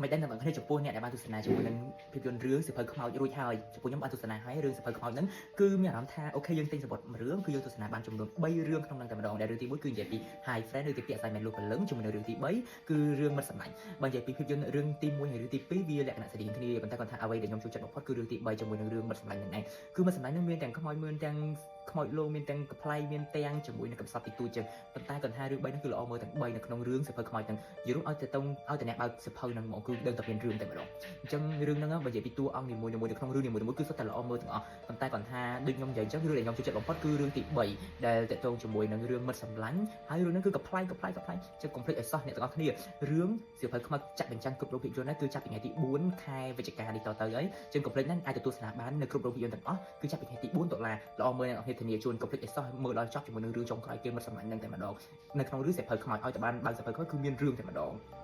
មិនដឹងអ្នកទាំងគ្នាចំពោះអ្នកដែលបានទស្សនាជាមួយនឹងភាពយន្តរឿងសៀវភៅខ្មោចរួចហើយចំពោះខ្ញុំបានទស្សនាហើយរឿងសៀវភៅខ្មោចហ្នឹងគឺមានអារម្មណ៍ថា okay យើងទិញសំបុត្រមួយរឿងគឺយើងទស្សនាបានចំនួន3រឿងក្នុងហ្នឹងតែម្ដងដែលរឿងទី1គឺនិយាយពី Hi Friend រឿងទី2 Assignment លុះព្រលឹងជាមួយនឹងរឿងទី3គឺរឿងមិត្តសម្លាញ់បើនិយាយពីភាពយន្តរឿងទី1ហើយរឿងទី2វាលក្ខណៈស្តៀងគ្នាប៉ុន្តែគាត់ថាអ្វីដែលខ្ញុំចូលចិត្តបំផុតគឺរឿងទី3ជាមួយនឹងរឿងមិត្តសម្លាញ់ហ្នឹងឯងគឺមិត្តសម្លាញ់ហ្នឹងមានទាំងខ្មោចមានទាំងខ្មោចលោមានទាំងកំប្លែងមានទាំងជាមួយនឹងកំសត់ទីទូចចឹងប៉ុន្តែគាត់ថារឿង3ហ្នឹងគឺល្អមើលទាំង3នៅក្នុងរឿងសៀវភៅខ្មោចហ្នឹង និយាយរួមឲ្យទៅតងឲ្យតែអ្នកបើកសៀវភៅហ្នឹងហ្មងគឺដឹងតែមានរឿងតែម្ដងអញ្ចឹងរឿងហ្នឹងបើនិយាយពីតួអង្គនីមួយៗនៅក្នុងរឿងនីមួយៗគឺសុទ្ធតែល្អមើលទាំងអស់ប៉ុន្តែគាត់ថាដូចខ្ញុំនិយាយអញ្ចឹងរឿងដែលខ្ញុំចូលចិត្តបំផុតគឺរឿងទី3ដែលតាក់ទងជាមួយនឹងរឿងមិត្តសម្លាញ់ហើយរឿងហ្នឹងគឺកំប្លែងកំប្លែងកំប្លែងចឹងកុំភ្លេចឲ្យសោះអ្នកទាំងអស់គ្នារឿងសៀវភៅខ្មោចចាក់បញ្ចាំងគ្រប់រោងភាពយន្តហ្នឹងគឺចាប់ពីថ្ងៃទី4ខែវិច្ឆិកានេះតទៅហើយចឹងកុំភ្លេចហ្នឹងអាចទទួលស្នាបាននៅគ្រប់រោងភាពយន្តទាំងអស់គឺចាប់ពីថ្ងៃទី4តុលាល្អមើលអ្នកទាំងអស់គ្នាធានាជូនកុំភ្លេចឲ្យសោះមើលដល់ចប់ជាមួយនឹងរឿងចុងក្រោយគេមិត្តសម្លាញ់ហ្នឹងតែម្ដងនៅក្នុងរឿងសៀវភៅខ្មោចឲ្យតែបានបើកសៀវភៅខ្មោចគឺមានរឿងតែម្ដង។